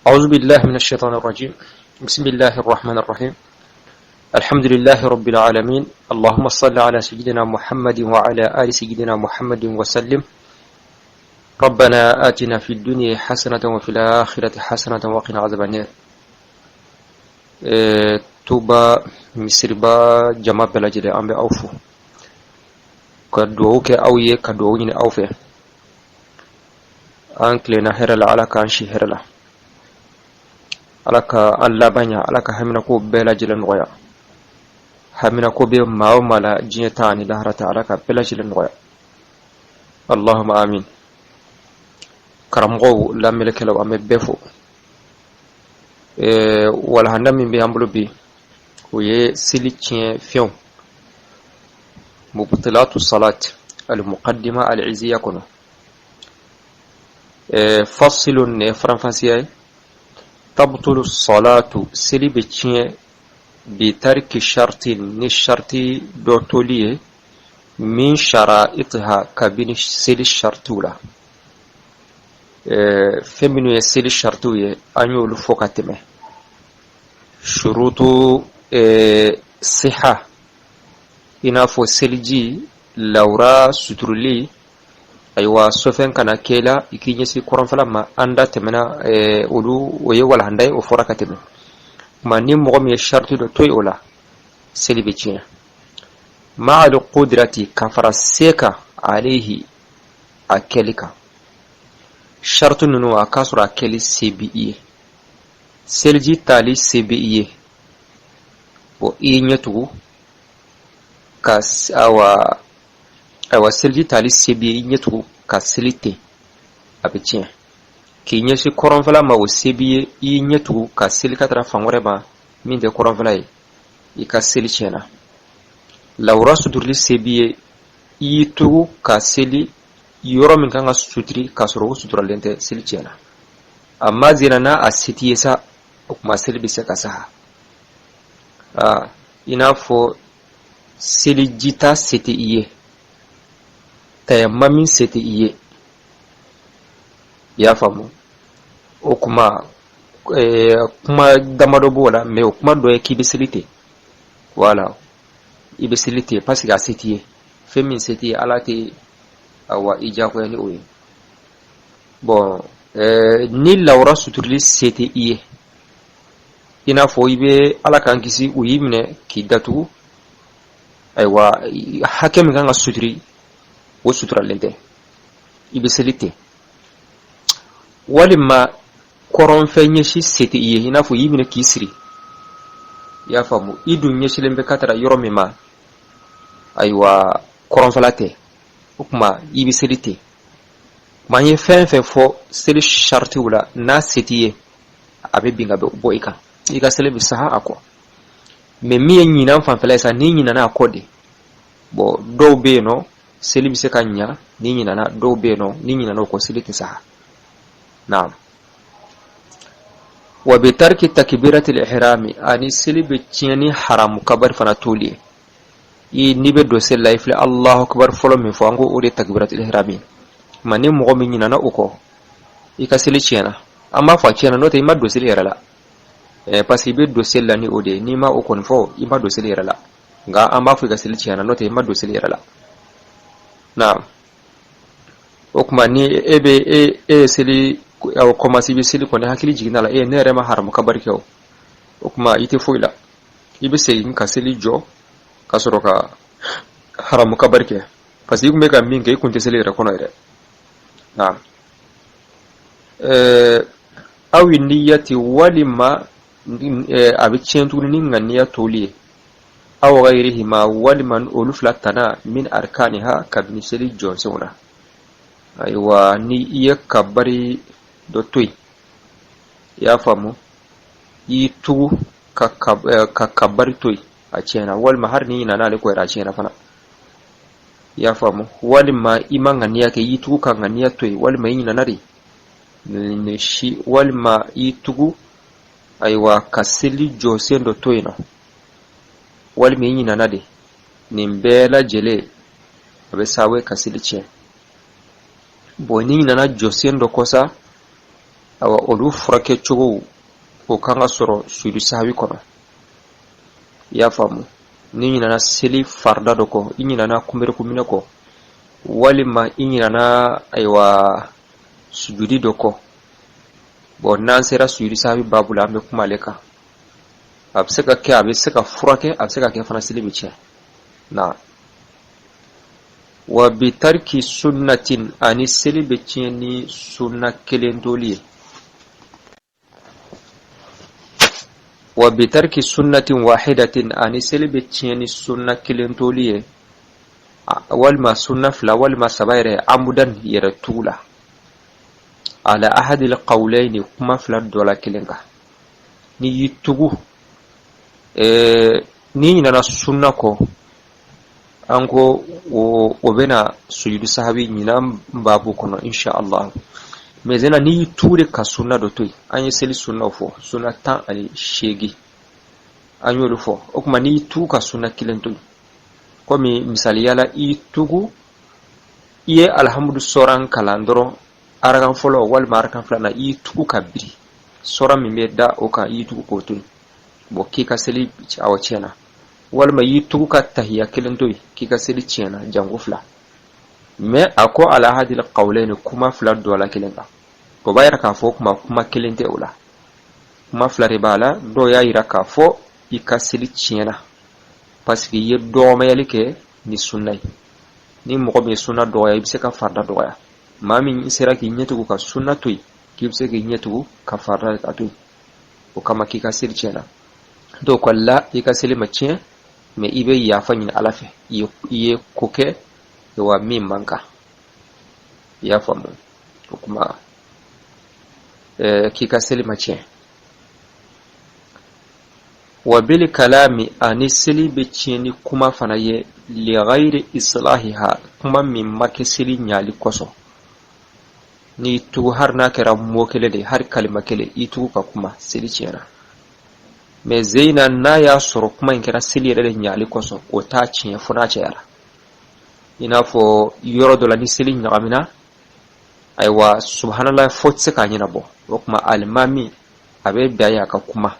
أعوذ بالله من الشيطان الرجيم. بسم الله الرحمن الرحيم. الحمد لله رب العالمين. اللهم صل على سيدنا محمد وعلى آل سيدنا محمد وسلم. ربنا آتنا في الدنيا حسنة وفي الآخرة حسنة وقنا عذاب النار. Tuba misiriba jama bɛɛ lajɛlen, an bɛ aw fo ka dugawu kɛ aw ye, ka dugawu ɲini aw fɛ. An tilenna hɛrɛ la, Ala k'an si hɛrɛ la, Ala ka an laban ɲa, Ala ka haminako bɛɛ lajɛlen nɔgɔya. Haminako bɛ maa o maa la, diɲɛ ta ani lahara ta, Ala ka bɛɛ lajɛlen nɔgɔya. Allahuma amin. Karamɔgɔw, lamɛnnikɛlaw, an bɛ bɛɛ fo. Walahanda min bɛ an bolo bi, o ye seli tiɲɛ fɛnw, mubtilatu salat, al-muqaddima al-iziya kɔnɔ. Fasilun, ne faranfasiya ye. Tabtulu salatu, seli bɛ tiɲɛ, bi tariki sharti, ni sharti dɔ toli ye, min sharaitiha, kabini seli shartiw la. Fɛn minnu ye seli shartiw ye, an y'olu fɔ ka tɛmɛ, shurutu siha, i n'a fɔ seliji lawura suturuli, ayiwa, sɔfɛn kana kɛ la, i k'i ɲɛsin kɔrɔnfɛla ma. An da tɛmɛna olu, o ye walahanda ye, o fɔra ka tɛmɛ. Tuma ni mɔgɔ min ye sharti dɔ to yen, o la seli bɛ tiɲɛ. Ma'al qudrati, ka fara se kan, alayhi, a kɛli kan. Sharti ninnu, a k'a sɔrɔ a kɛli se bi i ye. Seliji tali se bɛ i ye, bon, i ye ɲɛ tugu ka, ayiwa, seliji tali se b'i ye, i ɲɛ tugu ka seli ten, a bɛ tiɲɛ. K'i ɲɛsin kɔrɔnfɛla ma, o se b'i ye, i y'i ɲɛ tugu ka seli ka taga fan wɛrɛ ma min tɛ kɔrɔnfɛla ye, i ka seli tiɲɛna. Lawura suturili se b'i ye, i y'i tugu ka seli yɔrɔ min kan ka suturi k'a sɔrɔ o suturalen tɛ, seli tiɲɛna. A ma zina n'a a se t'i ye sa, o tuma seli bɛ se ka saha. I n'a fɔ selijita se tɛ i ye, tayamami se tɛ i ye, i y'a faamu? O kuma kuma damadɔ b'o la, mais o kuma dɔ ye k'i bɛ seli ten. Wala i bɛ seli ten parce que a se t'i ye. Fɛn min se t'i ye, Ala tɛ, awa, i diyagoya ni o ye. Bon, ni lawura suturili se tɛ i ye, i n'a fɔ i bɛ, Ala k'an kisi, u y'i minɛ k'i datugu, ayiwa, hakɛ min kan ka suturi, o suturalen tɛ, i bɛ seli ten. Walima kɔrɔnfɛ ɲɛsi se tɛ i ye, i n'a fɔ i y'i minɛ k'i siri, i y'a faamu? I dun ɲɛsilen bɛ ka taara yɔrɔ min ma, ayiwa, kɔrɔnfɛla tɛ, o tuma i bɛ seli ten. Kuma an ye fɛn fɛn fɔ seli saritiw la, n'a se t'i ye, a bɛ bin ka bɔ i kan, i ka seli bɛ saha a kɔ. Mais min ye ɲinan fanfɛla ye sa, n'i ɲinana a kɔ de, bon, dɔw bɛ yen nɔ, seli bɛ se ka ɲa n'i ɲinana, dɔw bɛ yen nɔ, n'i ɲinana o kɔ, seli tɛ saha. Naam. Wa bi tarki takbiratil ihrami, ani seli bɛ tiɲɛ ni haramu kabari fana toli ye. I n'i bɛ don seli la, i filɛ Allahu akbar fɔlɔ min fɔ, an ko o de ye takbiratil ihrami. Ma ni mɔgɔ min ɲinana o kɔ, i ka seli tiɲɛna. An b'a fɔ a tiɲɛna, n'o tɛ i ma don seli yɛrɛ la, parce que i bɛ don seli la ni o de ye. N'i ma o kɔni fɔ, i ma don seli yɛrɛ la, nka an b'a fɔ i ka seli tiɲɛna, n'o tɛ i ma don seli yɛrɛ la. Naam. O tuma ni e bɛ e ye seli awɔ commencé, i bɛ seli kɔni, hakili jiginna la, e ne yɛrɛ ma haramu kabari kɛ. O tuma i tɛ foyi la, i bɛ segin ka seli jɔ ka sɔrɔ ka haramu kabari kɛ, parce que i tun bɛ ka min kɛ, i kun tɛ seli yɛrɛ kɔnɔ yɛrɛ. Naam. Aw niyati, walima a bɛ tiɲɛ tuguni ni ŋaniya toli ye, aw gayrihima, walima olu fila tana, min arkaniha, kabini seli jɔsenw na. Ayiwa, ni i ye kabari dɔ to yen, i y'a faamu, i y'i tugu ka kabari to yen, a tiɲɛna. Walima hali n'i ɲinana ale kɔ yɛrɛ, a tiɲɛna fana, i y'a faamu? Walima i ma ŋaniya kɛ, i y'i tugu ka ŋaniya to yen, walima i ɲinana de nin si, walima i y'i tugu, ayiwa, ka seli jɔsen dɔ to yen nɔ, walima i ɲinana de, nin bɛɛ lajɛlen a bɛ sababu ye ka seli tiɲɛ. Bon, n'i ɲinana jɔsen dɔ kɔ sa, Awa, olu furakɛcogow o kan ka sɔrɔ sujudu sahawi kɔnɔ. I y'a faamu? N'i ɲinana seli farida dɔ kɔ, i ɲinana kunberekunminɛ kɔ, walima i ɲinana, ayiwa, sujudi dɔ kɔ. Bon, n'an sera sujudu sahawi babu la, an bɛ kuma ale kan. A bɛ se ka kɛ, a bɛ se ka furakɛ, a bɛ se ka kɛ fana seli bɛ tiɲɛ na. Wa bitariki sunnatin, ani seli bɛ tiɲɛ ni sunna kelen toli ye. Wa bitariki sunnatin wahidatin, ani seli bɛ tiɲɛ ni sunna kelen toli ye, walima sunna fila, walima saba yɛrɛ, amudan, yɛrɛ tugu la, ala ahadil qawlayni, kuma fila dɔ la kelen kan. N'i y'i tugu, n'i ɲinana sunna kɔ, an ko o bɛna sujudu sahawi ɲinan babu kɔnɔ, insha Allah. Mais zena n'i y'i tugu de ka sunna dɔ to yen, an ye seli sunnaw fɔ, sunna 18, an y'olu fɔ. O tuma n'i y'i tugu ka sunna kelen to yen, komi misaliya la, i y'i tugu, i ye alihamudu sɔran kalan dɔrɔn arakan fɔlɔ walima arakan filanan, i y'i tugu ka biri sɔran min bɛ da o kan, i y'i tugu k'o to yen, bon, k'i ka seli awɔ tiɲɛna. Walima i y'i tugu ka tahiya kelen to yen, k'i ka seli tiɲɛna, janko fila. Mais a ko ala ahadil qawlayni, kuma fila dɔ la kelen kan. O b'a yira k'a fɔ kuma kelen tɛ o la, kuma fila de b'a la. Dɔw y'a yira k'a fɔ i ka seli tiɲɛna parce que i ye dɔgɔmayali kɛ ni sunna ye. Ni mɔgɔ min ye sunna dɔgɔya, i bɛ se ka farida dɔgɔya. Maa min sera k'i ɲɛtugu ka sunna to yen, k'i bɛ se k'i ɲɛtugu ka farida ka to yen, o kama k'i ka seli tiɲɛna. Dɔw ko la, i ka seli ma tiɲɛ, mais i bɛ yafa ɲini Ala fɛ, i ye ko kɛ wa min man kan. I y'a faamu? O kuma k'i ka seli ma tiɲɛ. Wa bil kalami, ani seli bɛ tiɲɛ ni kuma fana ye, li ghayri islahiha, kuma min ma kɛ seli ɲali kosɔn. N'i tugu, hali n'a kɛra mot kelen de ye, hali kalima kelen, i tugu ka kuma, seli tiɲɛna. Mais zeyina n'a y'a sɔrɔ kuma in kɛra seli yɛrɛ de ɲali kosɔn, o t'a tiɲɛ fo n'a cayara. I n'a fɔ yɔrɔ dɔ la, ni seli ɲagamina, ayiwa, subhanallah fo tɛ se k'a ɲɛnabɔ. O tuma alimami a bɛ bɛn a ye a ka kuma,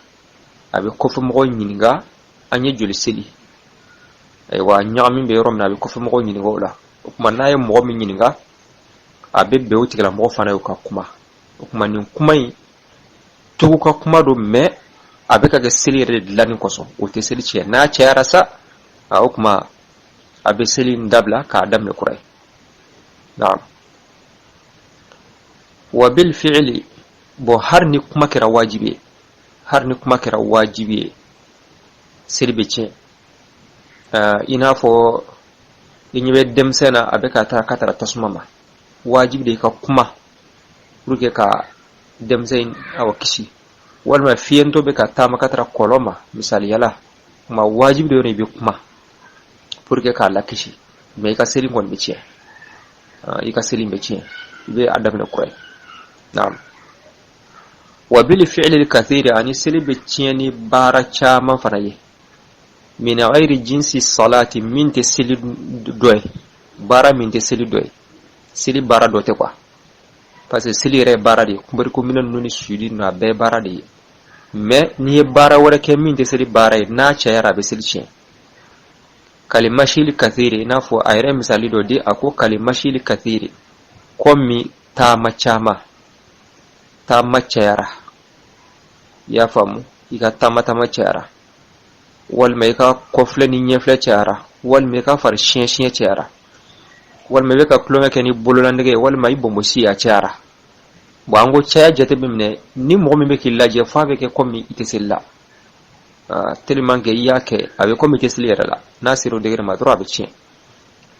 a bɛ kɔfɛmɔgɔw ɲininka an ye joli seli. Ayiwa, ɲagami bɛ yɔrɔ min na, a bɛ kɔfɛmɔgɔw ɲininka o la. O tuma n'a ye mɔgɔ min ɲininka, a bɛ bɛn o tigilamɔgɔ fana ye o ka kuma. O tuma nin kuma in tugu ka kuma don, mais a bɛ ka kɛ seli yɛrɛ de dilanni kosɔn, o tɛ seli tiɲɛ. N'a cayara sa, o tuma a bɛ seli in dabila k'a daminɛ kura ye. Naam. Wa bil fi'li, bon, hali ni kuma kɛra wajibi ye, hali ni kuma kɛra wajibi ye, seli bɛ tiɲɛ. I n'a fɔ i ɲɛ bɛ denmisɛn na, a bɛ ka taa ka taara tasuma ma, wajibi de i ka kuma pour que ka denmisɛn in awɔ kisi. Walima fiyentɔ bɛ ka taama ka taara kɔlɔn ma, misaliya la, kuma wajibi de i bɛ kuma pour que k'a lakisi. Mais i ka seli kɔni bɛ tiɲɛ, i ka seli bɛ tiɲɛ, i bɛ a daminɛ kura ye. Naam. Wa bil fi'li kathiri, ani seli bɛ tiɲɛ ni baara caman fana ye, min ghayri jinsi salati, min tɛ seli dɔ ye, baara min tɛ seli dɔ ye, seli baara dɔ tɛ quoi. Parce que seli yɛrɛ ye baara de ye, kunbɛriko minɛ ninnu ni sujudi ninnu, a bɛɛ ye baara de ye. Mais n'i ye baara wɛrɛ kɛ min tɛ seli baara ye, n'a cayara, a bɛ seli tiɲɛ. Kalimashili kathiri, i n'a fɔ a yɛrɛ misali dɔ di, a ko kalimashili kathiri, komi taama caman, taama cayara. I y'a faamu? I ka taama taama cayara, walima i ka kɔfilɛ ni ɲɛfilɛ cayara, walima i ka fari siɲɛ siɲɛ cayara, walima i bɛ ka tulonkɛ kɛ ni bololanɛgɛ ye, walima i bonbosi a cayara. Bon, an ko caya jate bɛ minɛ ni mɔgɔ min bɛ k'i lajɛ f'a bɛ kɛ komi i tɛ seli la, tellement que i y'a kɛ a bɛ komi i tɛ seli yɛrɛ la. N'a sera o degré ma dɔrɔn, a bɛ tiɲɛ.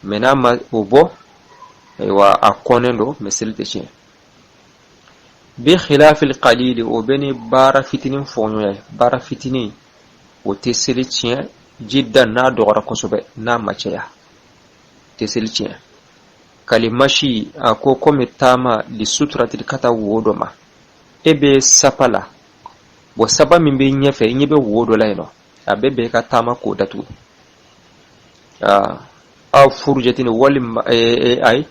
Mais n'a ma o bɔ, ayiwa, a kɔnnen don, mais seli tɛ tiɲɛ. Bi khilafil qalili, o bɛ ni baara fitinin fɔɲɔgɔnya ye. Baara fitinin o tɛ seli tiɲɛ jiddan, n'a dɔgɔra kosɛbɛ, n'a ma caya, tɛ seli tiɲɛ. Kalimasi, a ko komi taama, li suturati, ka taa wo dɔ ma. E bɛ sapa la, bon, sapa min bɛ ɲɛfɛ, i ɲɛ bɛ wo dɔ la yen nɔ, a bɛ bɛn i ka taama k'o datugu. Aw furujɛtini, walima ayi,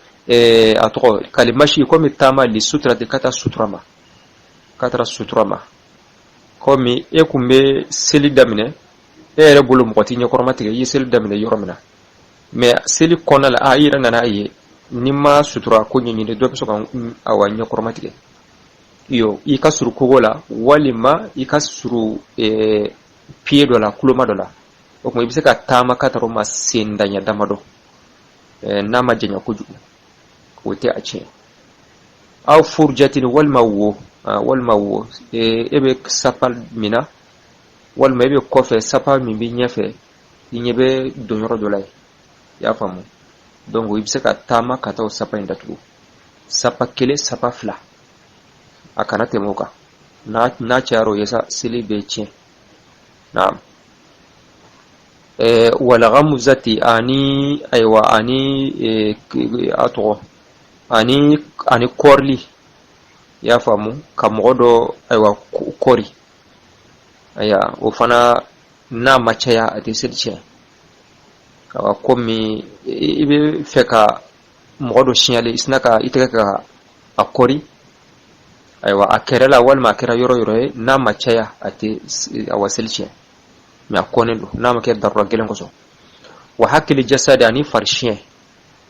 a tɔgɔ kalimasi, komi taama, li suturati, ka taa sutura ma. ka taara sutura ma. Komi e kun bɛ seli daminɛ, e yɛrɛ bolo mɔgɔ t'i ɲɛkɔrɔma tigɛ, i ye seli daminɛ yɔrɔ min na, mais seli kɔnɔna la, a i yɛrɛ nana a ye n'i ma sutura ko ɲɛɲini, dɔ bɛ sɔn ka awa ɲɛkɔrɔma tigɛ. Iyo, i ka suru kogo la walima i ka suru pied dɔ la, kuloma dɔ la. O tuma i bɛ se ka taama ka taara o ma sendaɲɛ damadɔ, n'a ma janya kojugu, o tɛ a tiɲɛ. Aw furjatin, walima wo, walima wo, e bɛ sapa min na, walima e bɛ kɔfɛ, sapa min bɛ ɲɛfɛ, i ɲɛ bɛ don yɔrɔ dɔ la yen, i y'a faamu. Donc i bɛ se ka taama ka taa o sapa in datugu, sapa kelen, sapa fila, a kana tɛmɛ o kan. N'a cayara o ye sa, seli bɛ tiɲɛ. Naam. Wal ghamzati, ani ayiwa, ani a tɔgɔ, ani kɔrili, i y'a faamu, ka mɔgɔ dɔ ayiwa kɔri, ayiwa, o fana n'a ma caya, a tɛ seli tiɲɛ. Awa, komi i bɛ fɛ ka mɔgɔ dɔ signaler, i sina ka i tɛgɛ ka a kɔri, ayiwa, a kɛrɛ la walima a kɛra yɔrɔ yɔrɔ ye, n'a ma caya, a tɛ awa seli tiɲɛ, mais a kɔnnen don n'a ma kɛ darura gɛlɛn kosɔn. Wa hakili jasadi, ani farisiyɛn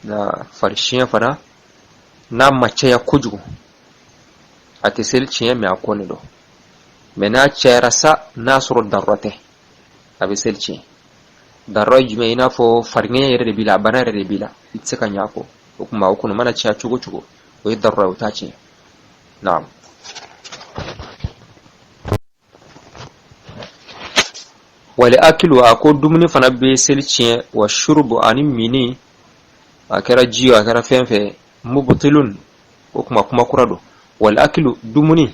na, farisiyɛn fana n'a ma caya kojugu, a tɛ seli tiɲɛ, mais a kɔnnen don. Mais n'a cayara sa, n'a sɔrɔ darura tɛ, a bɛ seli tiɲɛ. Darura ye jumɛn? I n'a fɔ fariŋɛɲɛ yɛrɛ de b'i la, a bana yɛrɛ de b'i la, i tɛ se ka ɲɛ a kɔ. O tuma o kɔni mana caya cogo cogo, o ye darura ye, o t'a tiɲɛ. Naam. Wal akilu, a ko dumuni fana bɛ seli tiɲɛ. Wa shurubu, ani mini, a kɛra ji, a kɛra fɛn fɛn, mubtilun. O kuma kuma kura don. Wal akilu, dumuni,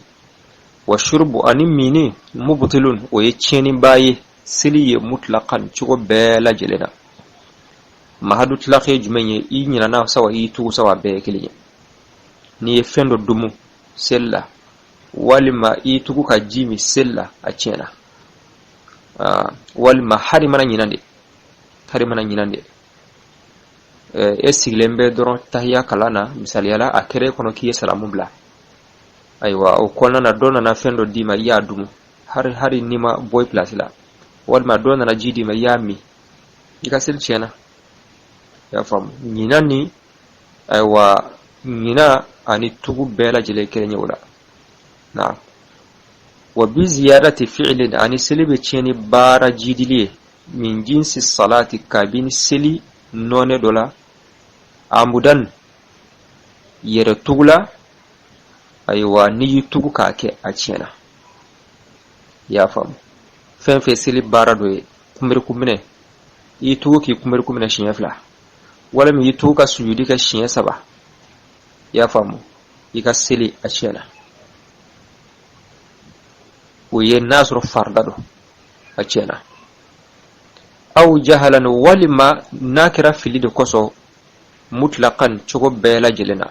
wa shurubu, ani mini, mubtilun, o ye tiɲɛniba ye seli ye, mutlaqan, cogo bɛɛ lajɛlen na. Mahadu tilaki ye jumɛn ye? I ɲinana sawa, i tugu sawa, bɛɛ ye kelen ye. N'i ye fɛn dɔ dumu seli la, walima i tugu ka ji min seli la, a tiɲɛna. Walima hali mana ɲinan de, hali mana ɲinan de, e sigilen bɛ dɔrɔn tahiya kalan na, misaliya la, a kɛra e kɔnɔ k'i ye salamu bila, ayiwa, o kɔnɔna na dɔ nana fɛn dɔ d'i ma, i y'a dumu, hali n'i ma bɔ i pilasi la, walima dɔ nana ji d'i ma, i y'a min, i ka seli tiɲɛna. I y'a faamu? Ɲinan ni ayiwa, ɲinan ani tugu bɛɛ lajɛlen kelen ye o la. Na wa bi ziyadati fi'lin, ani seli bɛ tiɲɛ ni baara jidili ye, min jinsi salati, kabini seli nɔɔnɛ dɔ la, amudan, yɛrɛ tugu la. Ayiwa, n'i y'i tugu k'a kɛ, a tiɲɛna. I y'a faamu? Fɛn fɛn seli baara dɔ ye, kunbirikunminɛ, i y'i tugu k'i kunbirikunminɛ siɲɛ fila, walima i y'i tugu ka sujudi kɛ siɲɛ saba, i y'a faamu, i ka seli a tiɲɛna. O ye n'a sɔrɔ farida don, a tiɲɛna. Aw jahalan, walima n'a kɛra fili de kosɔn, mutlakan, cogo bɛɛ lajɛlen na.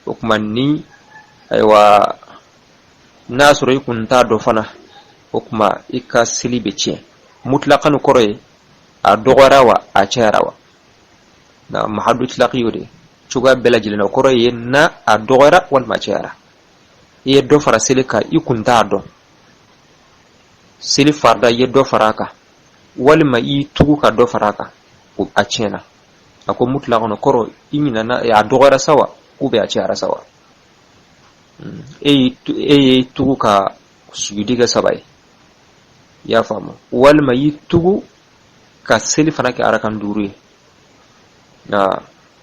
O tuma ni ayiwa, n'a sɔrɔ i kun t'a dɔn fana, o tuma i ka seli bɛ tiɲɛ. Mutlakan kɔrɔ ye a dɔgɔyara wa, a cayara wa. Na mahadu tilaki y'o de, cogoya bɛɛ lajɛlen na. O kɔrɔ ye n'a a dɔgɔyara walima a cayara, i ye dɔ fara seli kan, i kun t'a dɔn, seli farida, i ye dɔ fara a kan, walima i y'i tugu ka dɔ fara a kan, a tiɲɛna. A ko mutlakan kɔrɔ i ɲinana, a dɔgɔyara sa wa, ou bien a cayara sa wa. E y'i tugu ka sujudi kɛ saba ye, i y'a faamu, walima i y'i tugu ka seli fana kɛ arakan duuru ye, nka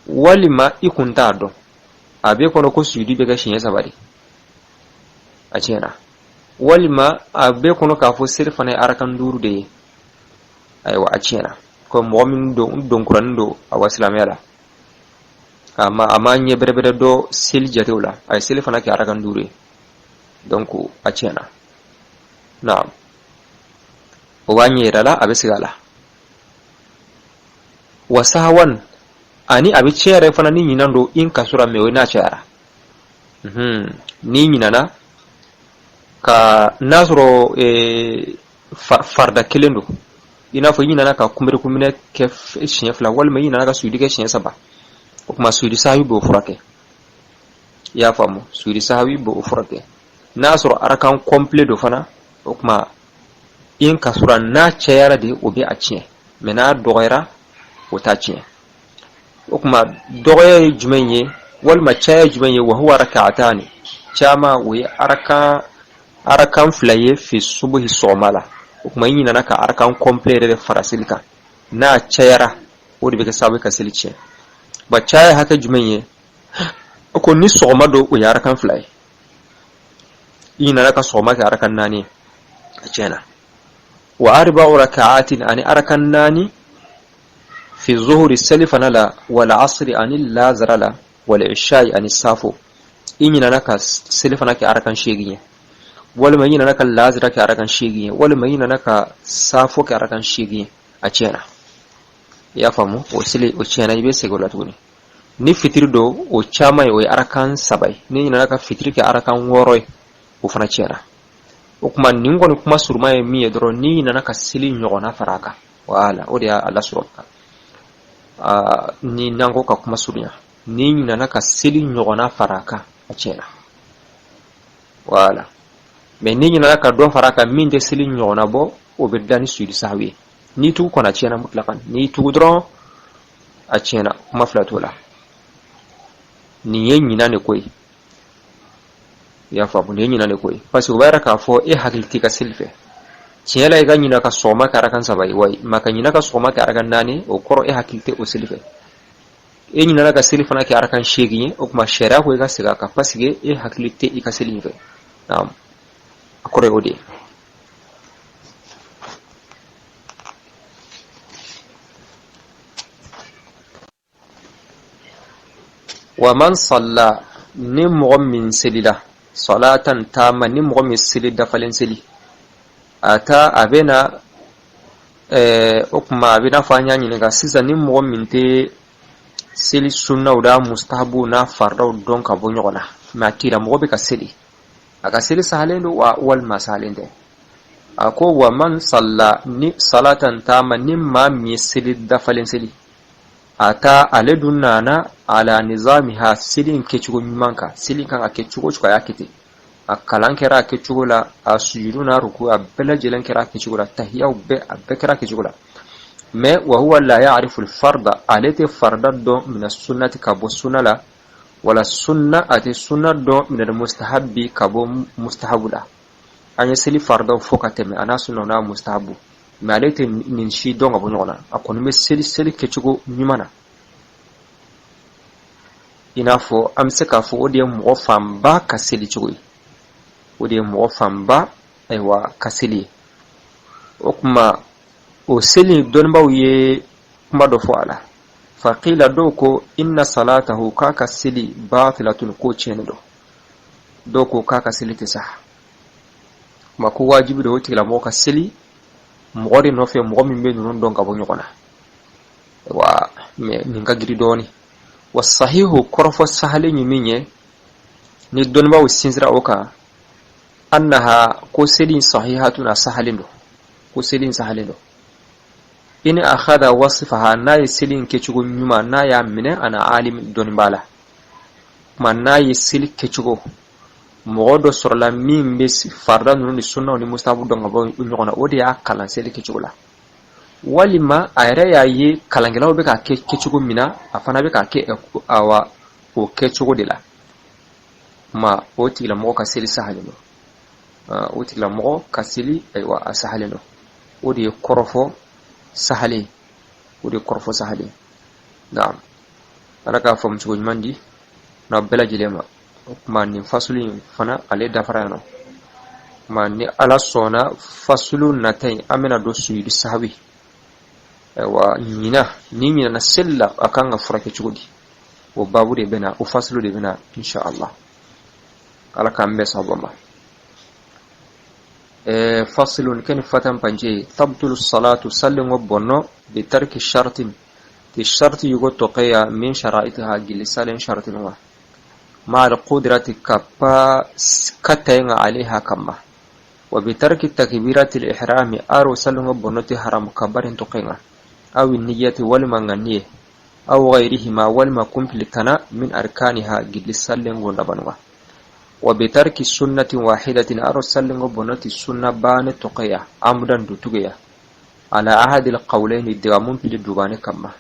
walima i kun t'a dɔn, a b'e kɔnɔ ko sujudi bɛ kɛ siɲɛ saba de, a tiɲɛna. Walima a b'e kɔnɔ k'a fɔ seli fana ye arakan duuru de ye, ayiwa, a tiɲɛna. Ko mɔgɔ min don donkuranin don awa silamɛya la, a ma ɲɛ bɛrɛbɛrɛ dɔn seli jatew la, a ye seli fana kɛ arakan duuru ye, donc a tiɲɛna. Naam, o b'a ɲɛ yira la, a bɛ segin a la. Wa sahawan, ani a bɛ tiɲɛ yɛrɛ fana ni ɲinan don, in kasura, mais o n'a cayara. N'i ɲinana ka n'a sɔrɔ farida kelen don, i n'a fɔ i ɲinana ka kunberekunminɛ kɛ siɲɛ fila, walima i ɲinana ka sujudi kɛ siɲɛ saba, o tuma sujudi sahawi b'o furakɛ. I y'a faamu? Sujudi sahawi b'o furakɛ. N'a sɔrɔ arakan complet don fana, o tuma in kasura n'a cayara de, o bɛ a tiɲɛ, mais n'a dɔgɔyara, o t'a tiɲɛ. O tuma dɔgɔya ye jumɛn ye walima caya ye jumɛn ye? Wa huwa rak'atani, caman o ye arakan 2 ye, fi subuhi, sɔgɔma la. O tuma i ɲinana ka arakan complet yɛrɛ de fara seli kan, n'a cayara, o de bɛ kɛ sababu ye ka seli tiɲɛ. Ba caya hakɛ jumɛn ye? O ko ni sɔgɔma don, o ye arakan 2 ye. I ɲinana ka sɔgɔma kɛ arakan 4 ye, a tiɲɛna. Wa arba'u raka'atin, ani arakan 4, fi zuhuri, seli fana la, wal asri, ani lazara la, wal isha'i, ani safo. I ɲinana ka seli fana kɛ arakan 8 ye, walima i ɲinana ka lazara kɛ arakan 8 ye, walima i ɲinana ka safo kɛ arakan 8 ye, a tiɲɛna. I y'a faamu? O seli o tiɲɛna, i bɛ segin o la tuguni. Ni fitiri don, o caman ye, o ye arakan 3 ye. N'i ɲinana ka fitiri kɛ arakan 6 ye, o fana tiɲɛna. O tuma nin kɔni kuma suruma ye min ye dɔrɔn, n'i ɲinana ka seli ɲɔgɔnna fara a kan, wala o de y'a lasɔrɔ. Ni n'an ko ka kuma surunya, n'i ɲinana ka seli ɲɔgɔnna fara a kan, a tiɲɛna, wala. Mais n'i ɲinana ka dɔ fara a kan min tɛ seli ɲɔgɔnna bɔ, o bɛ dilan ni sujudu sahawi ye. N'i tugu kɔni, a tiɲɛna mutlakan. N'i tugu dɔrɔn, a tiɲɛna, kuma fila t'o la. Nin ye ɲinan de ko ye, i y'a faamu? Nin ye ɲinan de ko ye, parce que o b'a yira k'a fɔ e hakili t'i ka seli fɛ. Tiɲɛ la, i ka ɲina ka sɔgɔma kɛ arakan 3 ye, wayi, ma ka ɲina ka sɔgɔma kɛ arakan 4, o kɔrɔ e hakili tɛ o seli fɛ. E ɲinana ka seli fana kɛ arakan 8 ye, o tuma sariya ko i ka segin a kan, parce que e hakili tɛ i ka seli in fɛ. Naam, a kɔrɔ ye o de ye. Wa man salla, ni mɔgɔ min selila, salatan tama, ni mɔgɔ min seli dafalen seli, a ta a bɛ na o tuma a bɛ n'a fɔ an y'a ɲininka sisan, ni mɔgɔ min tɛ seli sunnaw n'a mustahabuw n'a faridaw dɔn ka bɔ ɲɔgɔn na, mais a tigilamɔgɔ bɛ ka seli, a ka seli sahalen don wa walima sahalen tɛ? A ko wa man salla ni salatan tama, ni maa min ye seli dafalen seli, a ta ale dun nana ala nizamiha, seli in kɛcogo ɲuman kan, seli kan ka kɛ cogo cogo, a y'a kɛ ten, a kalan kɛra a kɛcogo la, a sujudu n'a ruku a bɛɛ lajɛlen kɛra a kɛcogo la, tahiyaw bɛɛ, a bɛɛ kɛra a kɛcogo la, mais wa huwa la ya'rifu al-farda, ale tɛ farda dɔn, mina sunnati, ka bɔ sunna la, wala sunna, a tɛ sunna dɔn, mina mustahabbi, ka bɔ mustahabu la. An ye seli faridaw fɔ ka tɛmɛ, a n'a sunna n'a mustahabu, mais ale tɛ nin si dɔn ka bɔ ɲɔgɔn na. A kɔni bɛ seli seli kɛcogo ɲuman na. I n'a fɔ an bɛ se k'a fɔ o de ye mɔgɔ fanba ka seli cogo ye, o de ye mɔgɔ fanba, ayiwa, ka seli ye. O tuma o seli, dɔnnibaaw ye kuma dɔ fɔ a la. Faqila, dɔw ko inna salatahu, k'a ka seli, batilatun, k'o tiɲɛnen don. Dɔw ko k'a ka seli tɛ sa ma, ko wajibi don o tigilamɔgɔ ka seli mɔgɔ de nɔfɛ, mɔgɔ min bɛ ninnu dɔn ka bɔ ɲɔgɔn na wa. Mais nin ka giri dɔɔni. Wa sahihu, kɔrɔfɔ sahalen ye min ye, ni dɔnnibaaw sinsira o kan, annaha, ko seli sahihatun, a sahalen don, ko seli sahalen don. In akhadha wasfaha, n'a ye seli in kɛcogo ɲuman, n'a y'a minɛ, an alim, dɔnnibaa la kuma, n'a ye seli kɛcogo mɔgɔ dɔ sɔrɔla min bɛ farida ninnu ni sunnaw ni mustahabu dɔn ka bɔ ɲɔgɔn na, o de y'a kalan seli kɛcogo la, walima a yɛrɛ y'a ye kalankɛlaw bɛ k'a kɛ kɛcogo min na, a fana bɛ k'a kɛ awa o kɛcogo de la ma, o tigilamɔgɔ ka seli sahalen don. O tigilamɔgɔ ka seli, ayiwa, a sahalen don. O de ye kɔrɔfɔ sahalen, o de ye kɔrɔfɔ sahalen. Naam, Ala k'a faamu cogo ɲuman di n'a bɛɛ lajɛlen ma. O tuma nin fasulu in fana, ale dafara yan nɔ. Tuma ni Ala sɔnna, fasulu nata in, an bɛna don sujudu sahawi. Ayiwa, ɲina ni ɲinana seli la, a kan ka furakɛ cogo di? O babu de bɛna, o fasulu de bɛna, insha Allah. Ala k'an bɛɛ sababa ma. Fasilun keni fatan pance tabtulu salatu, sallingo bonno, bi tarki shartin, ti sharti yugo tokeya, min sharaitiha, gilli salen shartin wa ma al qudrati, kappa katayenga, alaiha, kamma, wa bi tarki takbirati al ihrami, aro sallingo bonno ti haram kabarin tokenga, aw niyati, walima ŋanniye, aw ghayrihima, walima kumpili tana, min arkaniha, gilli sallengo ndabanuga. Wa bitarki sunnatin wahidatin, aro sallengo bonnoti sunna bane tokeya amudan dutugeya ala ahadil qawlaini, digamun pili dubane kamma.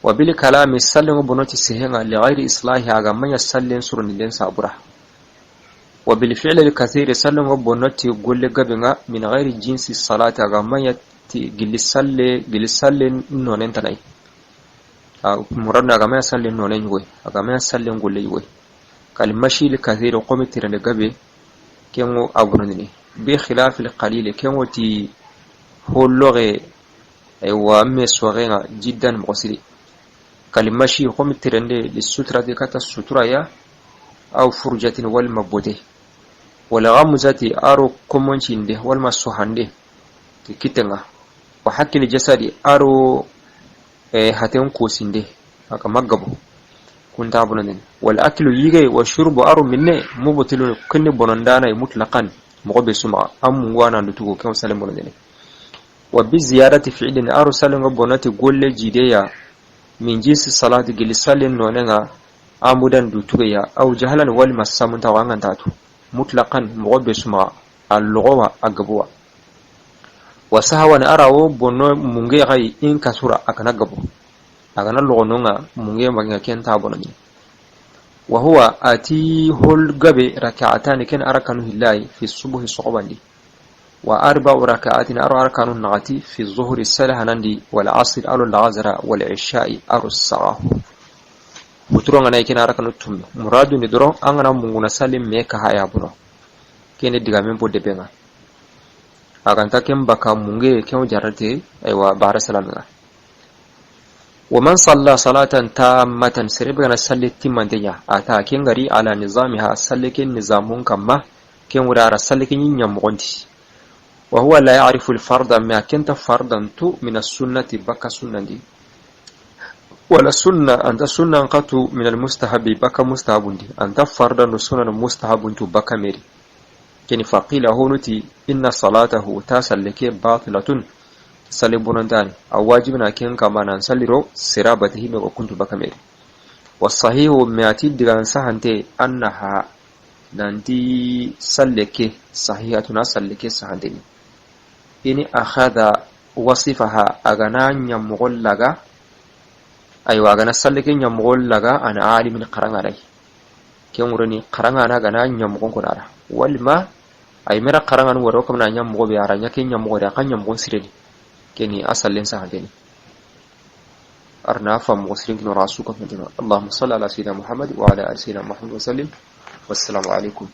Wa bil kalami, sallengo bonnoti sehenga lighairi islahi, aga manya sallen suruninden sabura. Wa bil fi'li al kathiri, sallengo bonnoti golle gabenga min ghairi jinsi salati, aga manya gilli salle, gilli salle nonen tanai muradna, aga manya salle nonen yoy, aga manya salle golle yoy. Kal mashi al kathiri, qomi tirande gabe kengo abunondini bi khilafi al qalili, kengo ti holloge aywa me sorenga jiddan mogo. Kal mashi, qomi tirande lisutrati, kata suturaya, aw furjatin, walma bote, wala ghamzati, aro komoncinde walma sohande ti kitenga, wa hakkil jasadi, aro haten kosinde aka maggabo kunta bonondin. Wal aklu, yige, wa shurbu, aro minne, mubtilu, kinni bonondana mutlaqan, mogo be suma am munguana ndutugo ken salem bonondini. Wa bi ziyadati fi'lin, aro salengo bonati golle jideya min jinsi salati, gili salen nonenga amudan dutugeya, aw jahalan, walima samunta wangantatu, mutlaqan, mogo be suma a logowa a gabuwa. Wa sahawan, arawo bonno munge xayi in kasura, akana gabo, agana logononga munge magenga ken ta bononi. Wa huwa, ati hol gabe rak'atani, ken arakanu hillahi, fi subuhi sogobandi, wa arba'u rak'atin, aro arakanu nagati, fi zuhri salahanandi, wal asr, aro lagazara, wal isha'i, aro sagahu. Buturo ngana ken arakanu tumme muradu ni doron an gana munguna salim me ka haya buno kene diga men bo debenga aganta ken baka munge ken jarate aywa bara salamga. Wa man salla salatan tammatan, serebe gana salle timmantenya ata ken gari ala nizamiha, salle ken nizamun kamma ken wurara salle ken nyamogonti. Wa huwa la ya'rifu al-farda, ma kenta fardan tu min as-sunnati, baka sunnandi, wala sunna anta sunna qatu min al-mustahabi, baka mustahabundi, anta fardan sunan mustahabun tu baka meri keni. Faqila, honuti inna salatahu, ta salleke batilatun, salle bonantani, a wajibina ken kama nan salliro sirabati hime ko kuntu baka meri. Wasahihu, meati digan sahante, annaha, nanti salleke sahihatuna, salleke sahanteni ini akhadha wasifaha, agana ñamogol laga, aywa, agana salleke ñamogol laga ana alimin, qaranganay ken wurani qarangana agana ñamogon konara, walima ay mera qarangan waro kamna ñamogo be ara ñake ñamogore aka ñamogon sireni keni asallen sahanteni arna famogo sirin kino rasu ka fantino. Allahumma salli ala sayyidina Muhammad wa ala ali sayyidina Muhammad wa sallim. Wassalamu alaikum.